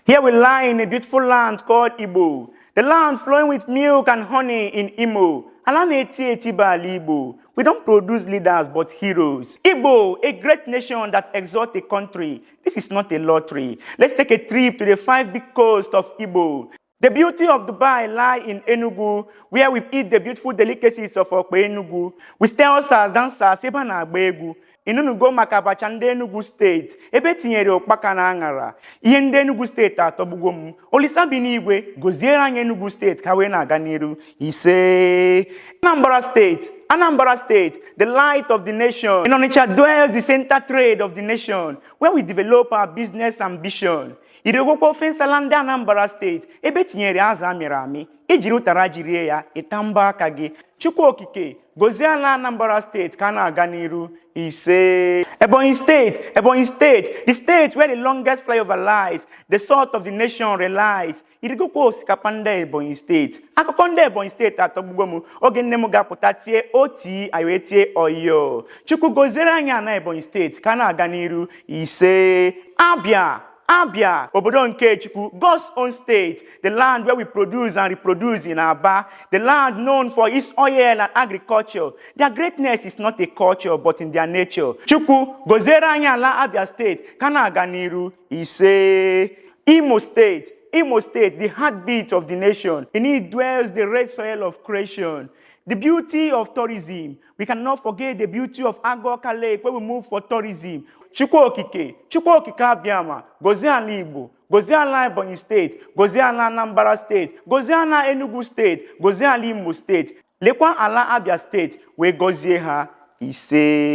Here we lie in a beautiful land called Igbo, the land flowing with milk and honey in Imo. Ala na-eti eti bụ ala Igbo. We don't produce leaders but heroes. Igbo, a great nation that exalts a country. This is not a lottery. Let's take a trip to the five big coasts of Igbo. The beauty of Dubai lie in Enugu, where we eat the beautiful delicacies of Okpa Enugu. We tell us dancers ebe a na-agba egwu. Inunugo maka abacha ndị Enugu Steeti, ebe etinyere ụkpaka na aṅara. Ihe ndị Enugu Steeti atọgbugo m. Olisa bi n'igwe, goziere anyị Enugu Steeti ka wee na-aga n'iru. Ise. Anambra State, Anambra State, the light of the nation. In Onitsha dwells the center trade of the nation, where we develop our business ambition. Irigokwa ofe nsala ndị Anambra Steeti, ebe tinyere azụ amịrị amị, ijiri ụtara ji rie ya, ịta mbọ aka gị. Chukwu Okike, gozie ala Anambra Steeti ka a na-aga n'iru. Ise. Ebonyi State, Ebonyi State, the state where the longest flyover lies, the salt of the nation relies. Irigokwa osikapa ndị Ebonyi Steeti. Akụkọ ndị Ebonyi Steeti atọgbugo m oge nne m ga-apụta tie oti anyị wee tie oyo. Chukwu goziere anyị ana Ebonyi Steeti ka a na-aga n'iru. Ise. Abia, Abia, obodo nke Chukwu, God's own state, the land where we produce and reproduce in Aba, the land known for its oil and agriculture. Their greatness is not a culture but in their nature. Chukwu, goziere anyị ala Abia Steeti ka na-aga n'iru. Ise. Imo State, Imo State, the heartbeat of the nation. In it dwells the red soil of creation. The beauty of tourism. We cannot forget the beauty of Agu Awka Lake, where we move for tourism. Chukwu Okike, Chukwu Okike Abịama, gozie ala Igbo, gozie ala Ebonyi Steeti, gozie ala Anambra Steeti, gozie ala Enugu Steeti, gozie ala Imo Steeti, lekwa ala Abia Steeti wee gọzie ha. Ise.